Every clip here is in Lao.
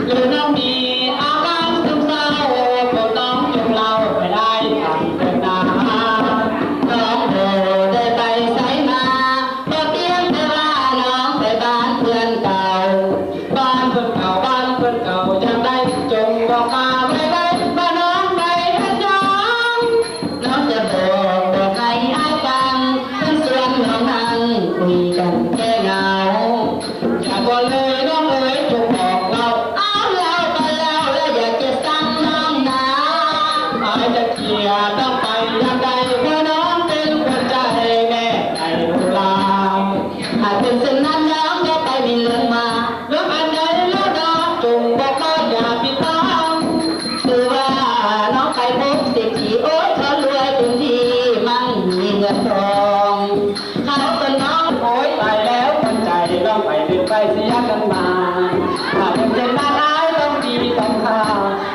ຫຼືນ້ອງມີອາການຊຶມເສົ້າ ໂປດນ້ອງຈົ່ງເລົ່າໃຫ້ໄດ້ຟັງເທີນາ. ນ້ອງບໍ່ໄດ້ໄປໃສມາ ບໍ່ຕຽງແຕ່ວ່ານ້ອງໄປບ້ານເພື່ອນເກົ່າ. ບ້ານເພື່ອນເກົ່າ ບ້ານເພື່ອນເກົ່າ ຢ່າງໃດຈົ່ງບອກຂ້າໄວໆ ວ່ານ້ອງໄປເຮັດຫຍັງ. ນ້ອງຈະບອກ ບອກໃຫ້ອ້າຍຟັງ ເພິ່ນຊວນນ້ອງນັ່ງຄຸຍກັນແກ້ເຫງົາ. ຢ່າບໍ່ເລີຍນ້ອງເອີຍ ຈົ່ງບອກເລົ່າ ເອົາເລົ່າກໍເລົ່າ ແລະຢ່າຈະສັ່ງນ້ອງນາ. ອ້າຍຈະເກຍຕ້ອງໄປຢ່າງໃດ ເພາະນ້ອງເປັນຂວັນໃຈແມ່ໃນໂລກລາວ. ຫາກເປັນເຊັ່ນນັ້ນ ນ້ອງຢ່າໄປມີເລື່ອງມາ ເລື່ອງອັນໃດແລ້ວນ້ອງຈົ່ງບອກມາ ຢ່າປິດບັງ. ຄືວ່ານ້ອງໄປພົບເສດຖີ ໂອ້ຍ ເຂົາລວຍເຕັມທີ່ ມັ່ງມີເງິນທອງ. ເຂົາກໍນ້ອງ ໂອ້ຍ ຕາຍແລ້ວ ຄົນໃຈ ນ້ອງໄປເປັນໄປເສຍກັນມາ. ຖ້າເປັນເຊັ່ນນັ້ນ ອ້າຍຕ້ອງດີຕ້ອງຄ່າ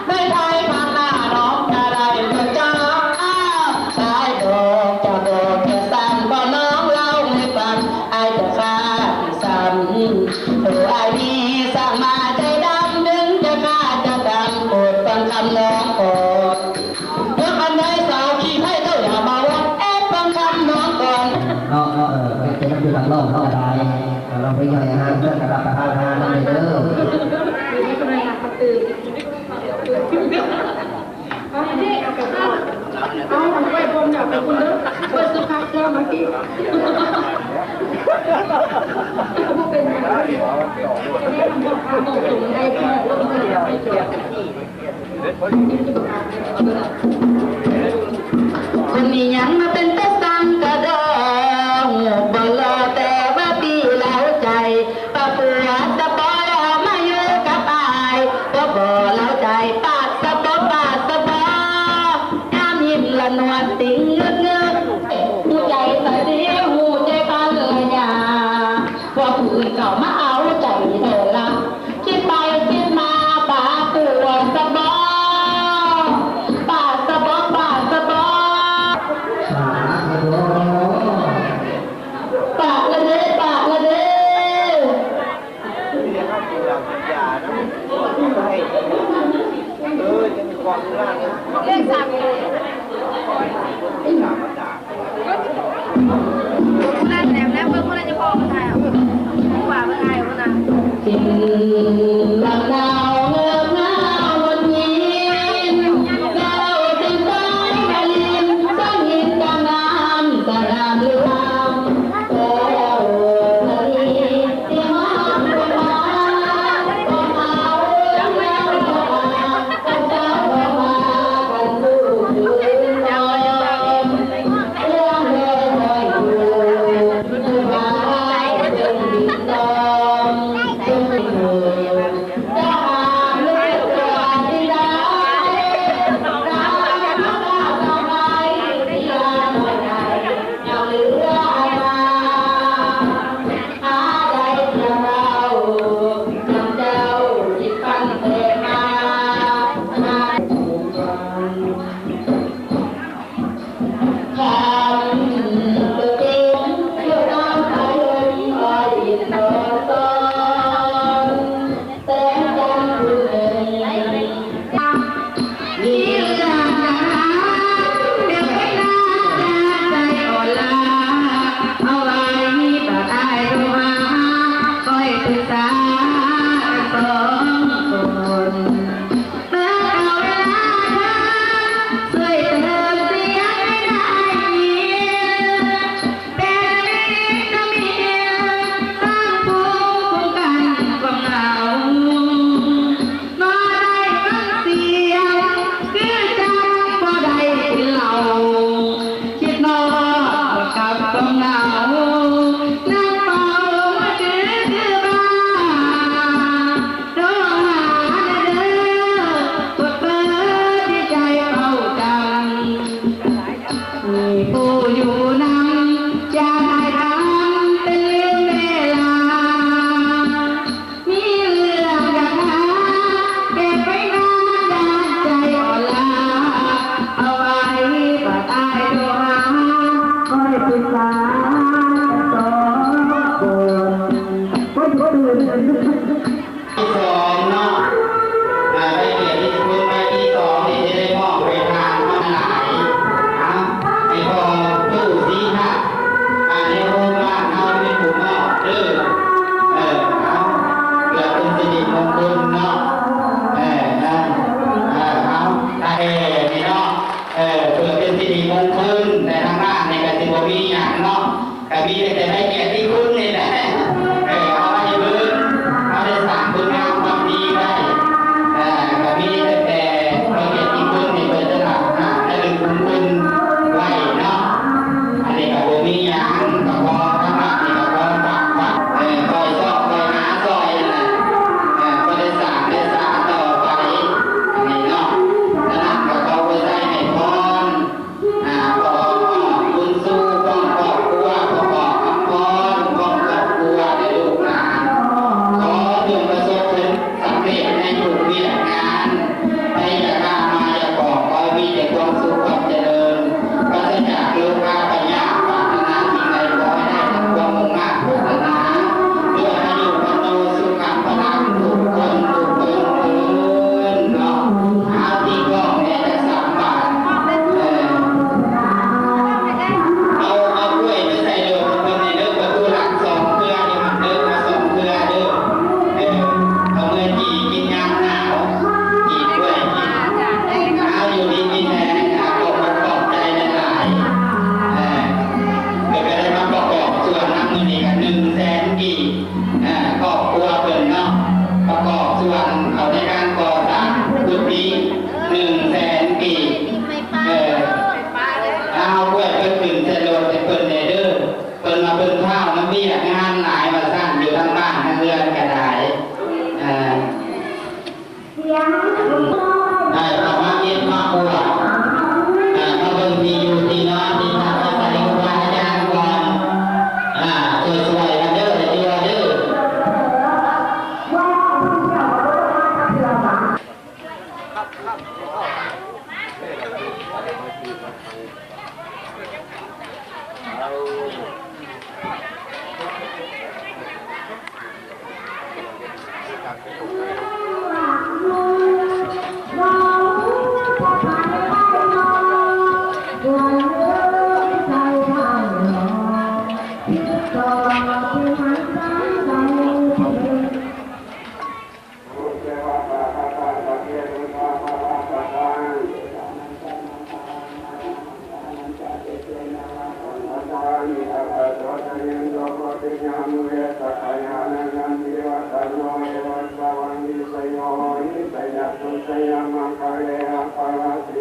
ໃນພາຍພາກໜ້າ ນ້ອງຈະໄດ້ເລີກຈ້າງ. ອ້າວ ຊາຍດອກ ຈະບອກແຕ່ສັ້ນ ເພາະນ້ອງເລົ່າໃຫ້ຟັງ ອ້າຍຈະຂ້າທີ່ຊ້ຳ. ໂຕອ້າຍນີ້ສ້າງມາໃຈດຳ ເຖິງຈະຂ້າຈະດຳ ໂປດຟັງຄຳນ້ອງກ່ອນ. ເພາະອັນໃດສາວຂີ້ໄພ້ເຈົ້າຢ່າມາວ່າ ແອບຟັງຄຳນ້ອງກ່ອນ. ເນາະ ເນາະ ເອີ ເປັນນຳຢູ່ທາງນອກເນາະ ກະໄດ້ ເອີ ເຮົາໄປຍ່ອຍອາຫານເພິ່ນ ກະຮັບປະທານອາຫານນຳເດີ. ເອົາໄວ້ບ່ອນດາວໄປພຸ້ນເດີ ເພິ່ນຊິພັກເຈົ້າມາກິນ ບໍ່ເປັນຫຍັງ ໄດ້ຄຳບອກ ຄຳບອກຕົງໄດ້ ຄົນນີ້ຫຍັງມາເປັນຕາຊັງກະດໍ ຮູ້ບໍ່ຫຼໍ່ແຕ່ວ່າປີ້ເລົ້າໃຈ ປະປົວສະເບາະ ມາຢູ່ກັບອ້າຍ ບໍ່ ບໍ່ເລົ້າໃຈ ປາດສະເບາະ ປາດສະເບາະ ງາມຍິ້ມລະນວນຕິງງຶກໆ ຮູ້ໃຈສາເສຍ ຮູ້ໃຈພັນລະຍາ ພວກຜູ້ອື່ນເຂົ້າມາເອົາໃຈເດີລະ ຄິດໄປຄິດມາ ປາປົວສະເບາະ ປາດສະເບາະ ປາດສະເບາະ ປາດລະເດ ປາດລະເດ. ເລກສາມໂຕ ນັ້ນແຫຼະ ແລ້ວເບິ່ງຜູ້ໃດຈະພໍກວ່າ ຜູ້ວ່າເບິ່ງອ້າຍພຸ້ນນະ. ກິນລຳນາວເງືອກງາວມ່ວນຍືນ ເຈົ້າຈຶ່ງໄດ້ມາຫຼິ້ນ ສະໜິດກັບນ້ຳ ສະໜາມເຮືອງ ແກ້ວມະນີ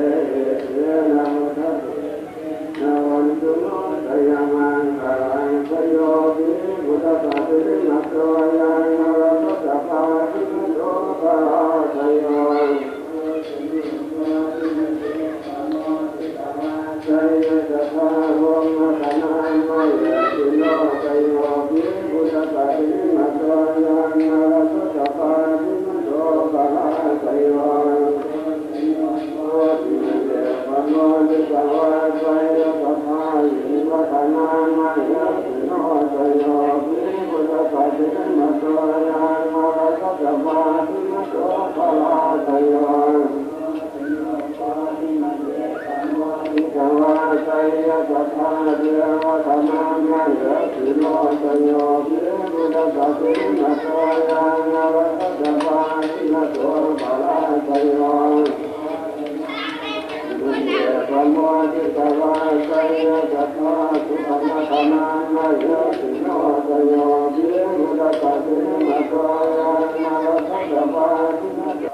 ເອເສນະ ບຸດທະເດຊະນະ ວັນຕຸໂນ ໄຊຍະມັງຄະລັງ ໄຊໂຍ ວິມຸດຕະປະຕິມະໂຕ ຍານະລະພັດສະປາທິມະໂຕ ປະລາໄຊໂຍ ໄຊຍະສັດທາ ພົມມະຄະນາ ມະເຫສີໂນ ໄຊໂຍ ວິມຸດຕະປະຕິມະໂຕ ຍານະລະພັດສະປາທິມະໂຕ ປະລາໄຊໂຍ ໂອຕິເດ ປະໂມທິຕະວາ ໄຊຍະສັດທາ ວິມະຄະນາ ມະເຫສີໂນ ໄຊໂຍ ວິມຸດຕະປະຕິມະໂຕ ຍານະລະພັດສະປາທິມະໂຕ ປະລາໄຊໂຍ ກະວາໄຊຍະສັດທາ ເທວະຄະນາ ມະເຫສີໂນ ໄຊໂຍ ວິມຸດຕະປະຕິມະໂຕ ຍານະລະພັດສະປາທິມະໂຕ ປະລາໄຊໂຍ ໂອຕິເດ ປະໂມທິຕະວາ ໄຊຍະສັດທາ ສຸພະນະຄະນາ ມະເຫສີໂນ ໄຊໂຍ ວິມຸດຕະປະຕິມະໂຕ ຍານະລະພັດສະປາທິມະໂຕ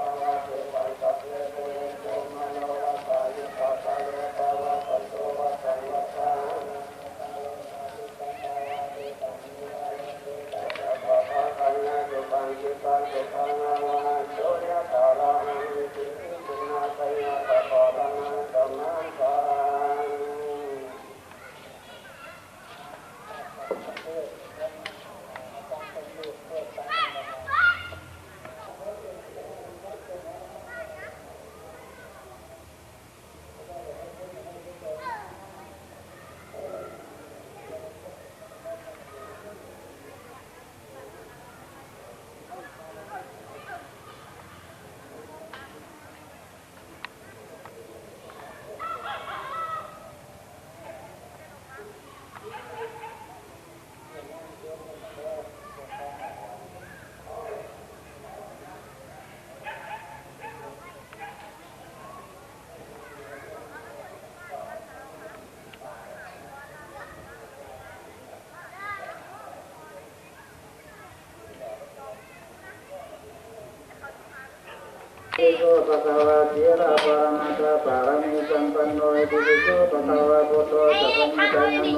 ອິໂສ ພະຄະວາ ທີລະປະຣະມັດຖະປາຣະມີສຳປັນໂນ ອິຕິປິໂສ ພະຄະວາ ພຸດໂທ ສັກຂະຍາຕາຍາໂນ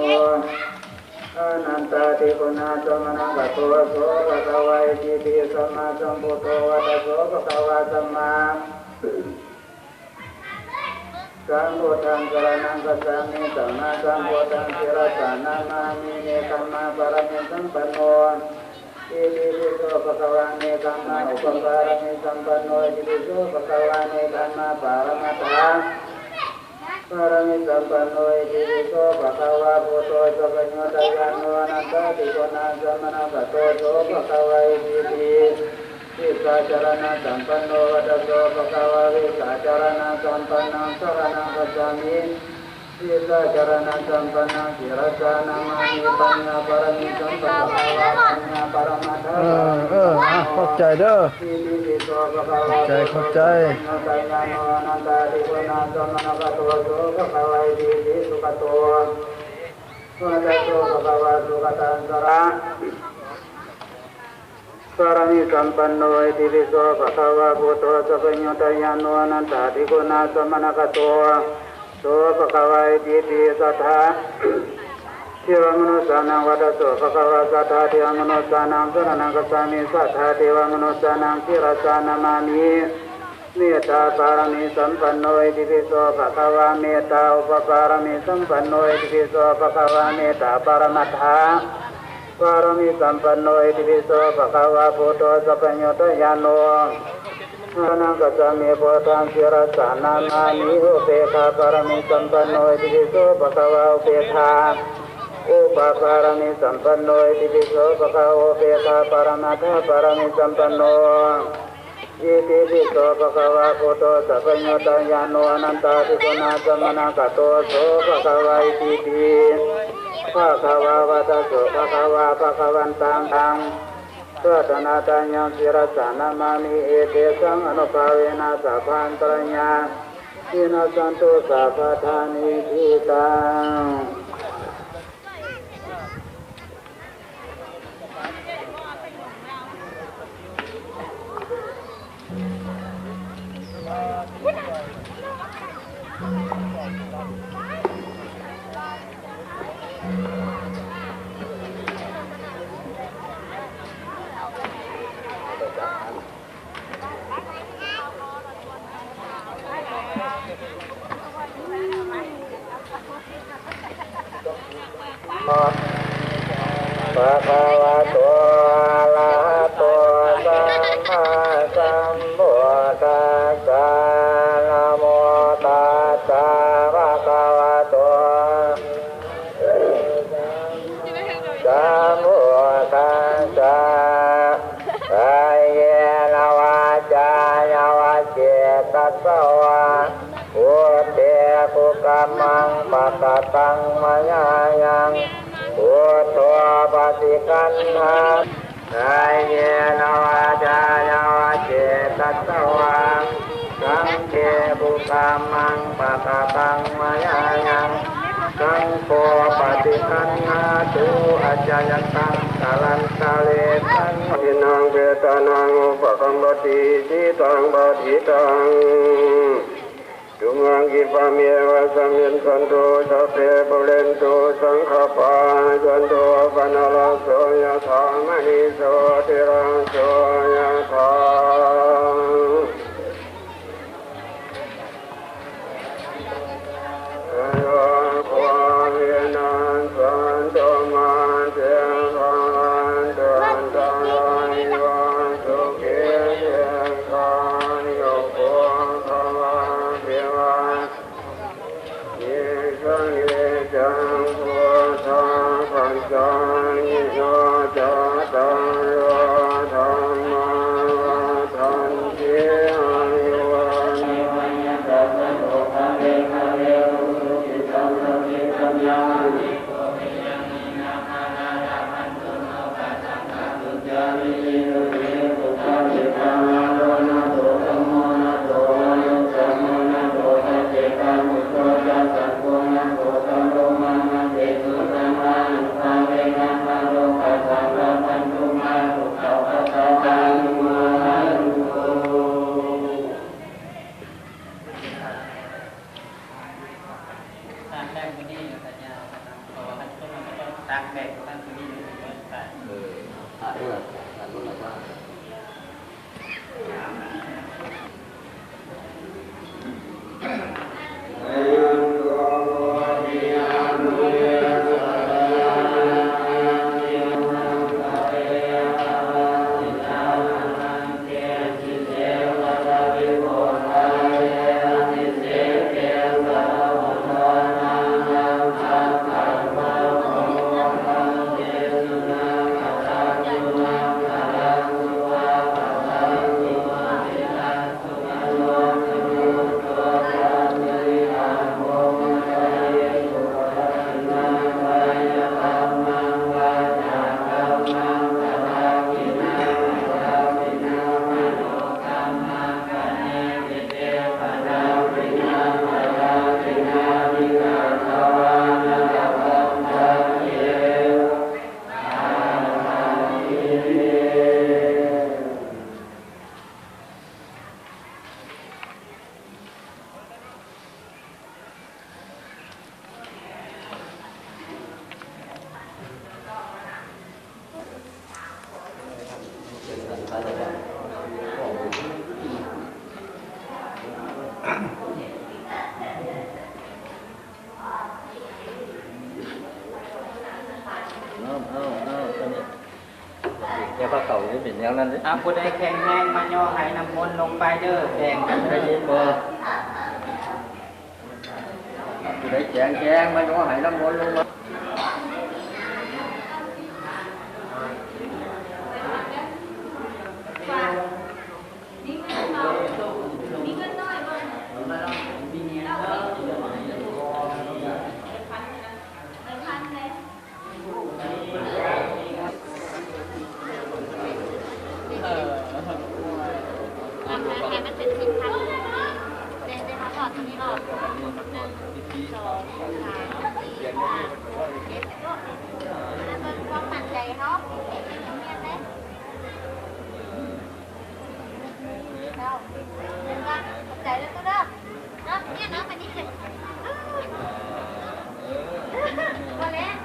ອະນັນຕາທິຄຸນນາສະມະນະກະໂຕ ໂສພະຄະວາ ອິຕິປິ ສຳມາສຳພຸດໂທ ວະຕະໂສ ພະຄະວາ ສຳມາສຳພຸດທັງ ສະລະນັງ ກັດສາມິ ສຳມາສຳພຸດທັງ ສິຣະສາ ນະມາມິ ເນກຂຳມະ ບາລະມີ ສຳປັນໂນ ອິຕິປິໂສ ພະຄະວາ ເນກຂຳມະ ອຸປະບາລະມີ ສຳປັນໂນ ອິຕິປິໂສ ພະຄະວາ ເນກຂຳມະ ປະຣະມັດຖາ ບາລະມີ ສຳປັນໂນ ອິຕິປິໂສ ພະຄະວາ ພຸດໂທ ສັບພະຍຸດຕະຍາໂນ ອະນັນຕາທິຄຸນນາສະມະນະກະໂຕ ໂສພະຄະວາ ອິຕິປິ ວິຊາຈາລະນະສຳປັນໂນ ວະຕະໂສ ພະຄະວາ ວິຊາຈາລະນະສຳປັນນັງ ສະລະນັງ ກັດສາມິ ວິຊາຈາລະນະສຳປັນນັງ ສິຣະສາ ນະມາມິ ປັນຍາ ບາລະມີ ສຳປັນໂນ ພະຄະວາ ປັນຍາ ປະຣະມັດຖາ ເອີ ເອີ ອ່ະ ຂອບໃຈເດີ ຂອບໃຈ ຂອບໃຈ ບາລະມີສຳປັນໂນ ອິຕິປິໂສ ພະຄະວາ ພຸດໂທ ສັບພະຍຸດຕະຍາໂນ ອະນັນຕາທິຄຸນນາສະມະນະກະໂຕ ໂສພະຄະວາ ອິຕິປິ ສັດທາ ເທວະມະນຸດສານັງ ວັດຕະໂສ ພະຄະວາ ສັດທາ ເທວະມະນຸດສານັງ ສະລະນັງ ກັດສາມິ ສັດທາ ເທວະມະນຸດສານັງ ສິຣະສາ ນະມາມິ ເມດຕາ ບາລະມີ ສຳປັນໂນ ອິຕິປິໂສ ພະຄະວາ ເມດຕາ ອຸປະບາລະມີ ສຳປັນໂນ ອິຕິປິໂສ ພະຄະວາ ເມດຕາ ປະຣະມັດຖາ ບາລະມີ ສຳປັນໂນ ອິຕິປິໂສ ພະຄະວາ ພຸດໂທ ສັບພະຍຸດຕະຍາໂນ ສະລະນັງ ກັດສາມິ ພຸດທັງ ສິຣະສາ ນະມາມິ ອຸເບກຂາ ບາລະມີ ສຳປັນໂນ ອິຕິປິໂສ ພະຄະວາ ອຸເບກຂາ ອຸປະບາລະມີ ສຳປັນໂນ ອິຕິປິໂສ ພະຄະວາ ອຸເບກຂາ ປະຣະມັດຖາ ບາລະມີ ສຳປັນໂນ ອິຕິປິໂສ ພະຄະວາ ພຸດໂທ ສັບພະຍຸດຕະຍາໂນ ອະນັນຕາທິຄຸນນາສະມະນະກະໂຕ ໂສພະຄະວາ ອິຕິປິ ພະຄະວາ ວັດຕະໂສ ພະຄະວາ ພະຄະວັນຕັງ ທັງ ລັດຕະນະຕະຍັງ ສິຣະສາ ນະມາມິ ເອເຕສັງ ອະນຸພາເວນະ ສັບພັນຕະຣາຍາ ວິນັດສັນຕຸ ສັບພະທາ ນິທິຕັງ. ພະຄະວະໂຕ ອະລະຫະໂຕ ສຳມາສຳພຸດທັດສະ ນະໂມຕັດສະ ພະຄະວະໂຕ ສຳພຸດທັດສະ ກາເຍນະ ວາຈາຍະ ວະເຈຕະສະວາ ພຸດເທ ກຸກຳມັງ ປະກະຕັງ ມະຍາຍັງ ພຸດໂທ ປະຕິຄັນຫາ ກາເຍນະ ວາຈາຍະ ວະເຈຕະສະວາ ສັງເຄ ກຸກຳມັງ ປະກະຕັງ ມະຍາຍັງ ສັງໂຄ ປະຕິຄັນຫາຕຸ ອາຈະຍັນຕັງ ກາລັນຕະເລ ສັງ ທິນນັງ ເປຕານັງ ອຸປະກຳປະຕິ ອິຊິຕັງ ປະຕິຕັງ ຕຸມາງ ກິປາເມວະ ສະມິດສັນຕຸ ສັບເພ ປູເຣນຕຸ ສັງກະປາ ຈັນໂທ ປະນະລະໂສ ຍະຖາ ມະນີ ໂຊຕິລາໂສ ຍະຖາ ສະໂຍ ໂຄ ວິນາສັນຕຸ ມາເຕ ພະວັນຕຸ ອັນຕະລາຍໂຍ ສຸຂີ ທີຄາຍຸໂກ ພະວະ ອະພິວາທະ ນິ ສະນິດຈັງ ພຸດທະ ປັດຈາຍິໂນ ຈັດຕາໂລ ທຳມາ ວັດຖະ ຢ່າງນັ້ນເດ້ ເອົາ ຜູ້ໃດແຂງແຮງມາຍໍໃຫ້ນ້ຳມົນລົງໄປເດີ ແບ່ງກັນໄດ້ຍິນບໍ່? ຜູ້ໃດແຂງແຮງມາຍໍໃຫ້ນ້ຳມົນລົງມາ. ເອີ ໃຫ້ ໃຫ້ມັນເປັນສິບພັນ ເດ້ ເດ້ ເຮົາຖອດຕົວນີ້ອອກ ໜຶ່ງ ສອງ ສາມ ສີ່ ຫ້າ ຫົກ ເຈັດ ແປດ ເກົ້າ ສິບ ເອີ ໃຫ້ເບິ່ງຄວາມໝັ້ນໃຈເຮົາ ເຮັດໃຫ້ມັນຮຽນເດ້. ເຈົ້າ ຂອບໃຈເດີຕູ້ເດີ ເນາະ ເນຍເນາະ ບັດນີ້ ບໍ່ແລ້ວ.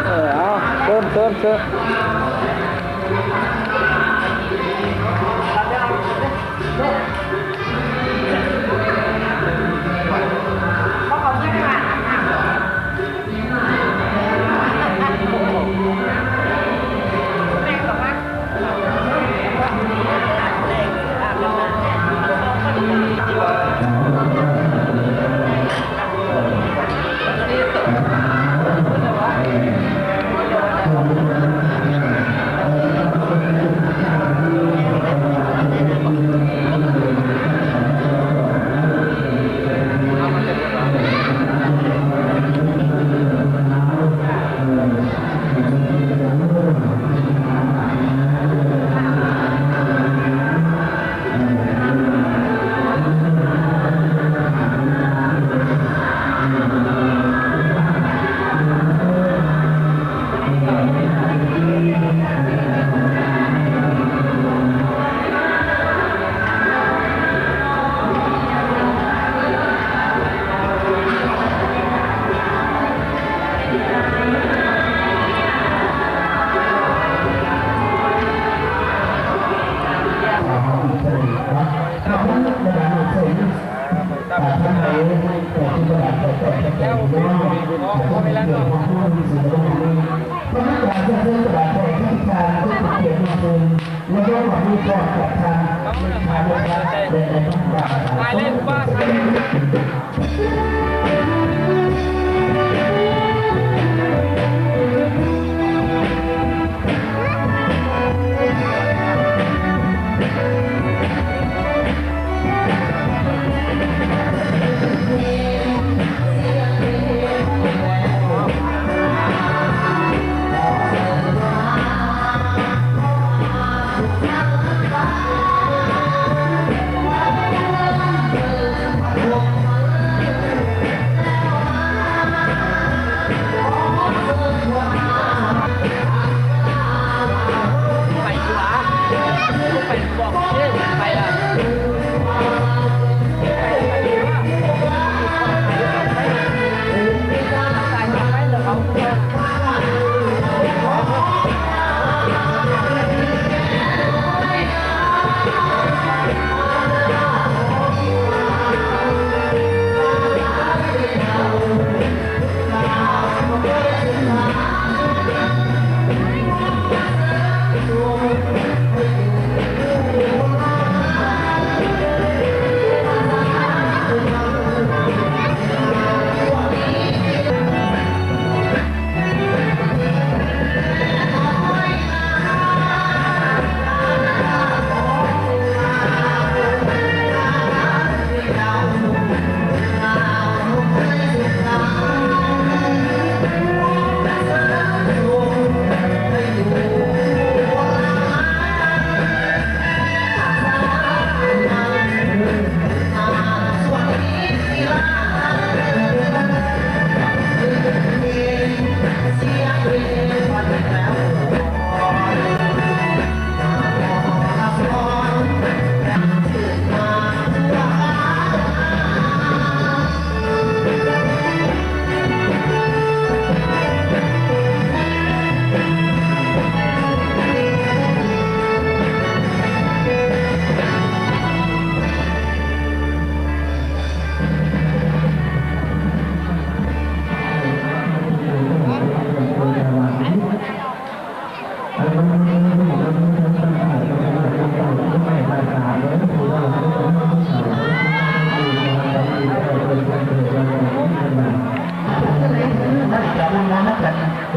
ເອີ ເອົາ ເຊີນ ເຊີນ ເຊີນ.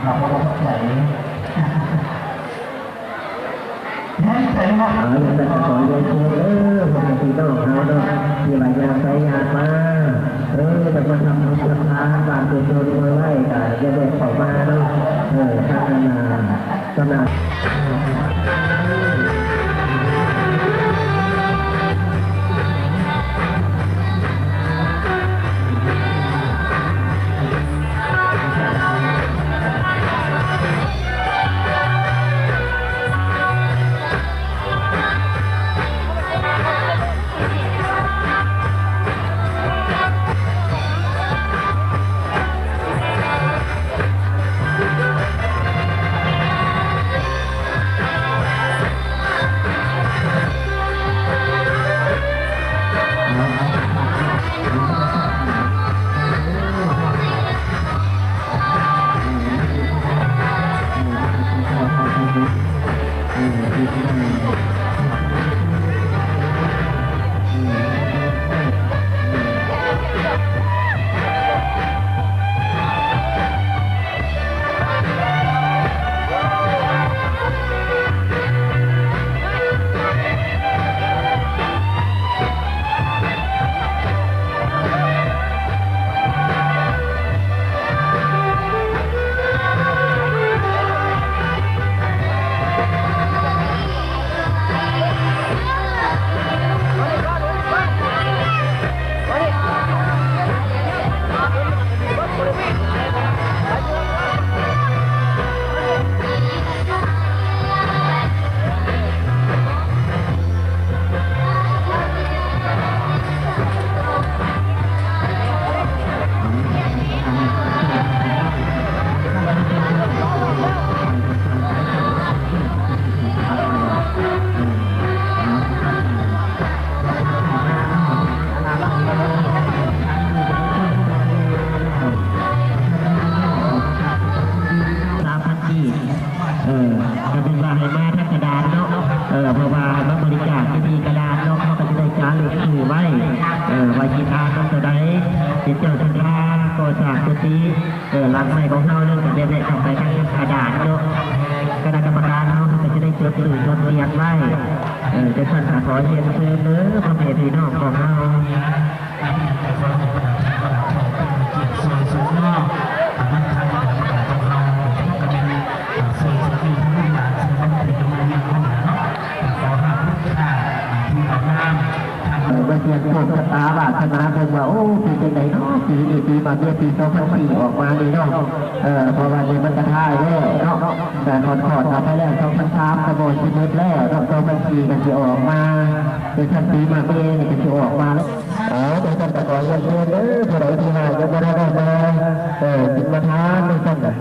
ເຮົາກໍບໍ່ເຂົ້າໃຈ. ເອົາ ຈັ່ງຊັ້ນກໍຂໍຮຽນເຊີນເດີ ພໍ່ແມ່ພີ່ນ້ອງເຮົາເນາະ ທີ່ວ່າຍ່າງໄປຍ່າງມາ ເອີ ຈະມາທຳບຸນທຳທານ ບ້ານຕົວຕົນເມືອໄວ້ ກໍຢ່າແວະເຂົ້າມາເນາະ ເອີ ທາງອັນນ່າ ຕະໜາດ. ສາມພັນກີບ ເອີ ກໍເປັນວ່າໃຫ້ມາທາງກະດານເນາະ ເອີ ເພາະວ່າມາບໍລິຈາກຢູ່ທີ່ກະດານເນາະ ເຮົາກໍຈະໄດ້ຈາລຶກຊື່ໄວ້ ເອີ ວ່າຈິດອານນຳຕົວໃດ ເປັນເຈົ້າສັດທາກໍ່ສ້າງກຸຕິ ເອີ ຫຼັງໃໝ່ຂອງເຮົານັ້ນ ກໍໄດ້ແວະເຂົ້າໄປທາງກະດານເນາະ ຄະນະກຳມະການເຮົາ ເຮົາກໍຈະໄດ້ຈົດຊື່ຈົດທະບຽນໄວ້ ເອີ ຈັ່ງຊັ້ນກໍຂໍຮຽນເຊີນເດີ ພໍ່ແມ່ພີ່ນ້ອງຂອງເຮົາ. ເອີ ມາສ່ຽງໂຊກຊະຕາວາດສະໜາເບິ່ງວ່າ ໂອ້ ເປັນຈັ່ງໃດເນາະ ປີນີ້ ປີມະເມຍ ປີສອງພັນສີ່ອອກມານີ້ເນາະ ເອີ ເພາະວ່ານີ້ມັນກະທ້າຍແລ້ວເນາະ ກະຂອດໆເຂົ້າໄປແລ້ວ ສອງພັນສາມກະບໍ່ຊິໝົດແລ້ວເນາະ ສອງພັນສີ່ກະຊິອອກມາ ເປັນຊັ້ນ ປີມະເມນີ້ກະຊິອອກມາແລ້ວ. ເອົາ ຈັ່ງຊັ້ນກະຂໍຮຽນເຊີນເດີ ຜູ້ໃດທີ່ວ່າຍັງບໍ່ໄດ້ມາ ເອີ ກິນມາທານຈັ່ງຊັ້ນນະ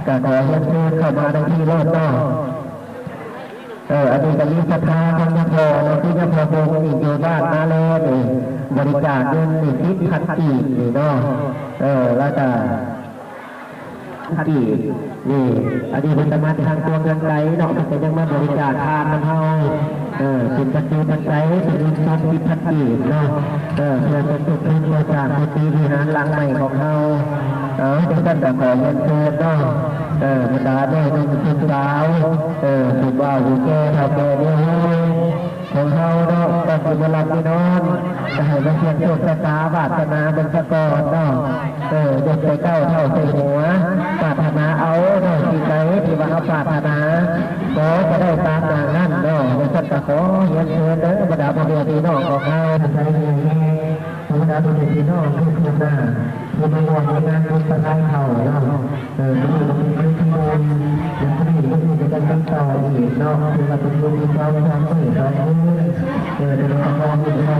ກະຂໍຮຽນເຊີນເຂົ້າມາໃນທີ່ໂລດເນາະ. ເອີ ອັນນີ້ກະມີສັດທາຂອງຍາພໍ່ເນາະ ຄືຍາພໍ່ບົງນີ້ຢູ່ບ້ານນາແລນີ້ ບໍລິຈາກເງິນນີ້ສິບພັນກີບນີ້ເນາະ ເອີ ແລ້ວກະ ກີບນີ້ ອັນນີ້ເພິ່ນກະມາແຕ່ທາງກວາງທາງໄກເນາະ ເພິ່ນກະຍັງມາບໍລິຈາກທານນຳເຮົາ ເອີ ເປັນປັດເຈຍປັດໄຈ ເປັນເງິນສົດສິບພັນກີບເນາະ ເອີ ເພື່ອສົມທົບທຶນກໍ່ສ້າງກຸຕິວິຫານຫຼັງໃໝ່ຂອງເຮົາ. ເອົາ ຈັ່ງຊັ້ນກະຂໍຮຽນເຊີນເນາະ ເອີ ບັນດານ້ອຍໜຸ່ມຊາວ ເອີ ຜູ້ບ່າວຜູ້ແກ່ ເຖົ້າແກ່ແມ່ເຮົາ ຂອງເຮົາເນາະ ກ່ອນຊິບໍ່ຫຼັບບໍ່ນອນ ກະໃຫ້ມາສ່ຽງໂຊກຊະຕາວາດສະໜາເບິ່ງສາກ່ອນເນາະ ເອີ ຍົກໄປເກົ້າເທົ່າໃສ່ຫົວ ປາດຖະໜາເອົາເນາະ ສິ່ງໃດທີ່ວ່າເຮົາປາດຖະໜາ ຂໍຈະໄດ້ຕາມຢ່າງນັ້ນເນາະ. ຈັ່ງຊັ້ນກະຂໍຮຽນເຊີນເດີ ບັນດາພໍ່ແມ່ພີ່ນ້ອງຂອງເຮົາ ນະ ພໍ່ແມ່ພີ່ນ້ອງທຸກໆ ທີ່ມາຮ່ວມໃນງານບຸນປະທານເຂົ້າເນາະ. ເອີ ມື້ນີ້ກໍເປັນມື້ທີໜຶ່ງ ແລະ ມື້ນີ້ ມື້ອື່ນກໍໄດ້ກັນຕໍ່ອີກເນາະ ຖືວ່າເປັນບຸນອີກສອງ ສອງມື້ ສອງຄືນ. ເອີ ແຕ່ວ່າກໍຂໍໃຫ້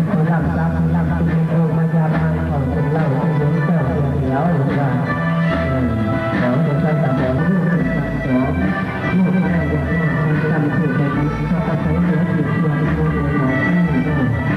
ໃຫ້ຮັບຊັບ ຮັບສິນ ໃຫ້ໂຊກມາຢາມມາເຂົ້າເປັນເຫຼົ້າເປັນເຮືອນເຈົ້າເທື່ອດຽວ ວ່າ ເອີ ເອີ ຈັ່ງຊັ້ນກໍຂໍໃຫ້ລູກເປັນສັກສອງ ລູກໃຫ້ຢາກມາເປັນສັກເສດ ແຕ່ກໍອາໄສເຫຼືອເປັນເພື່ອນໂຕໂຕຂອງນີ້ເນາະ.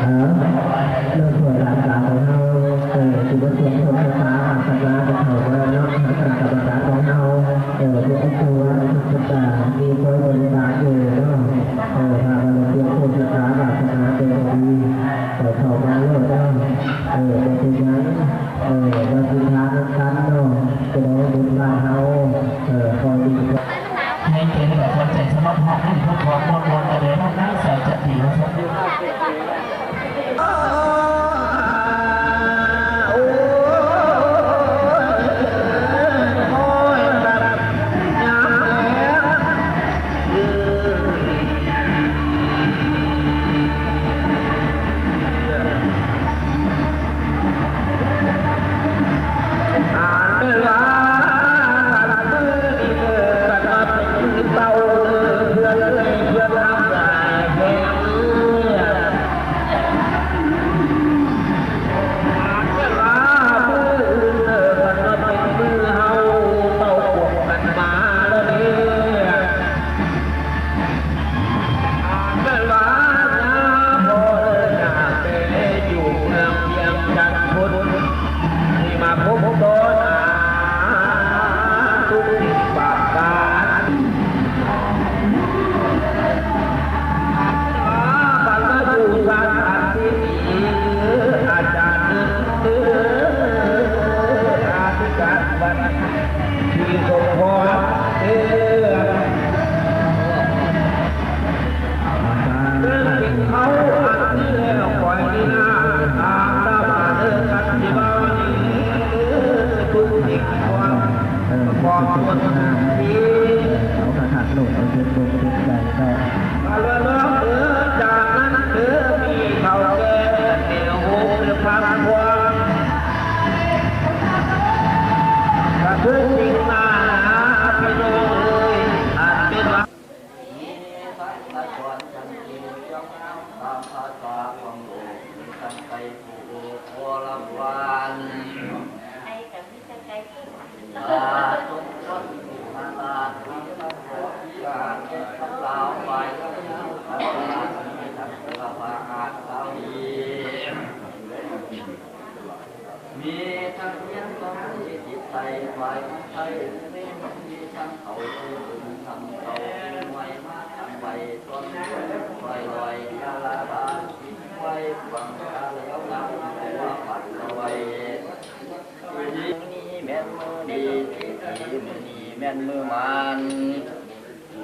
ເອີ ເລື່ອງໂຊກລາບຂອງເຮົາ ເອີ ຊິບໍ່ສວຍໂຊກຊະຕາວາສະນາກໍເຂົ້າມາເນາະ ຄະນະກຳມະການຂອງເຮົາ ເອີ ທີ່ໄອ້ໂຕ ເພິ່ນກະມີຄອຍບໍລິການຢູ່ເນາະ. ເອີ ຖ້າວ່າເລື່ອງໂຊກຊະຕາວາສະນາເປັນບໍ່ດີ ເອີ ເຂົ້າມາໂລດເນາະ. ເອີ ບໍ່ເປັນຫຍັງ ເອີ ວ່າຊິຖາມນຳກັນເນາະ ຈະໄດ້ບຸນບ້ານເຮົາ ເອີ ຄອຍດີ ໃຫ້ເປັນແບບຫົວໃຈສຳລັບຮັກ ໃຫ້ເພິ່ນຂອບມ່ວນໆ ກະເລີຍຮັກນາງສາວຈັນດີວ່າຊັ້ນ. ເອີ ເອົາຄັກໆ ໂລດ ເອົາເຈັບອົກເຈັບໃຈເນາະ. ຈາກນັ້ນເດີ ມີເຖົ້າແກ່ແນວໂຮມເດີພັກພວກ ກະຄືສິ່ງໜ້າໜາ ພີ່ນ້ອງເອີຍ ອັນເປັນວ່າ ຜູ້ບໍລິວານ ໃຫ້ກັບມິດຕະໄກ ລາສົມຄວນ ມາລາດ ມາຂໍພິອາດ ສຳລາວໄປ ແລ້ວນາງ ສະບາຍ ທັງເສື້ອຜ້າອາດສາວດີ ມີທັງຮຽນ ສອງມືຕິດໃສ່ ຝ່າຍຂອງໄທ ມີທັງເຂົ້າ ເປັນຄຳເກົ່າ ໄວ້ມາຕັ້ງໄວ້ ຕອນລອຍໆ ຢ່າລະບາ ໄວ້ຫວັງກາແລ້ວນຳ ເອົາມາປັດເອົາໄວ້ ມື້ນີ້ແມ່ນມື້ດີ ທີ່ດີ ມື້ນີ້ແມ່ນມື້ໝານ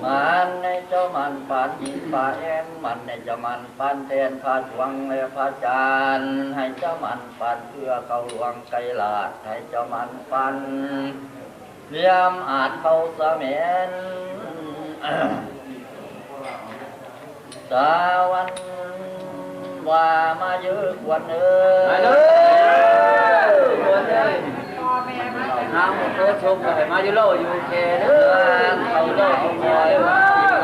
ໝານໃຫ້ເຈົ້າໝານປານຫີນປາແອນ ໝານໃຫ້ເຈົ້າໝານປານແທ່ນ ພະດວງ ແລະ ພະຈານ ໃຫ້ເຈົ້າໝານປານເຄືອເຂົ້າຫຼວງໄກລາດ ໃຫ້ເຈົ້າໝານປານ ລຽມອາດເຂົ້າສະແໝນ ສາວັນວ່າມາເຢີຄວັນເອີຍ ມາເດີຄວັນເອີຍ ນາງໂຄສົກກໍໃຫ້ມາຢູ່ໂລຢູ່ແຄເດີ ເຂົ້າໂລຢູ່ແຄເດີ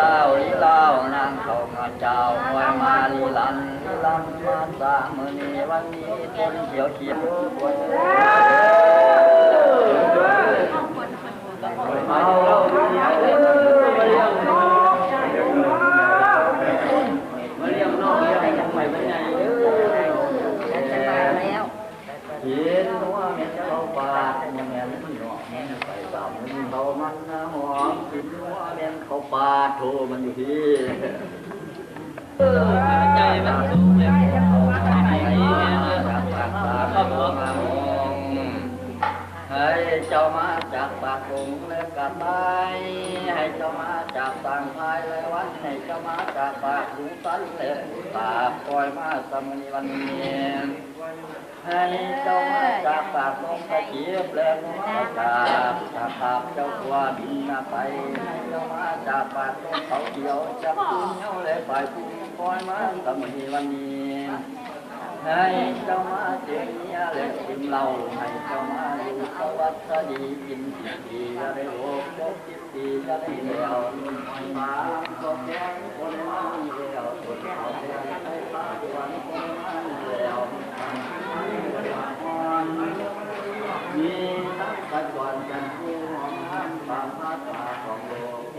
ລາວລີລາວ ນາງເຂົ້າມາເຈົ້າ ຄອຍມາລີລັນ ລີລັນມາສາ ມື້ນີ້ວັນນີ້ຄົນຂຽວຂຽວ ເອົາມາລ້ຽງນ້ອງ ມາລ້ຽງນ້ອງໃຫ້ມັນໃຫຍ່ເດີ ກິນນົວແມ່ນເຂົ້າປາດ ບໍ່ແມ່ນມັນນອກ ມັນໄປຕາມເຂົາມັນຫອມ ກິນນົວແມ່ນເຂົ້າປາດ ໂທມັນຢູ່ທີ່ ໃຫ້ເຈົ້າມາຈາກປາກກົງ ແລະກະຕ່າຍ ໃຫ້ເຈົ້າມາຈາກຕ່າງພາຍ ແລະວັນ ໃຫ້ເຈົ້າມາຈາກປາກຂຸງສັນ ແລະພູຕາບ ປ່ອຍມາສະມື້ນີ້ວັນນີ້ ໃຫ້ເຈົ້າມາຈາກປາກນົກກະຈິບ ແລະນົກກະຈາບ ຕາຂາບເຈົ້າຕົວບິນນະໄປ ໃຫ້ເຈົ້າມາຈາກປາກນົກເຂົາຂຽວ ຈັບກຸມເຫຍົາ ແລະປາຍກຸມ ປ່ອຍມາສະມື້ນີ້ວັນນີ້ ໃຫ້ເຈົ້າມາເຕັມເມຍ ແລະເຕັມເຫຼົ້າ ໃຫ້ເຈົ້າມາຢູ່ສະຫວັດສະດີ ກິນສິບປີ ຢ່າໄດ້ໂລກ ຈົບສິບປີ ຢ່າໄດ້ແລ້ວ ປາກກໍແຂງ ຄົນມາແລ້ວ ຄົນເອົາແຂງ ໃຫ້ປາກດວນ ຄົນມາແລ້ວ ມີທັງສັດຈອນຈັນທ໌ ຜູ້ຫອມງາມ ຕາມພາສາຂອງໂລກ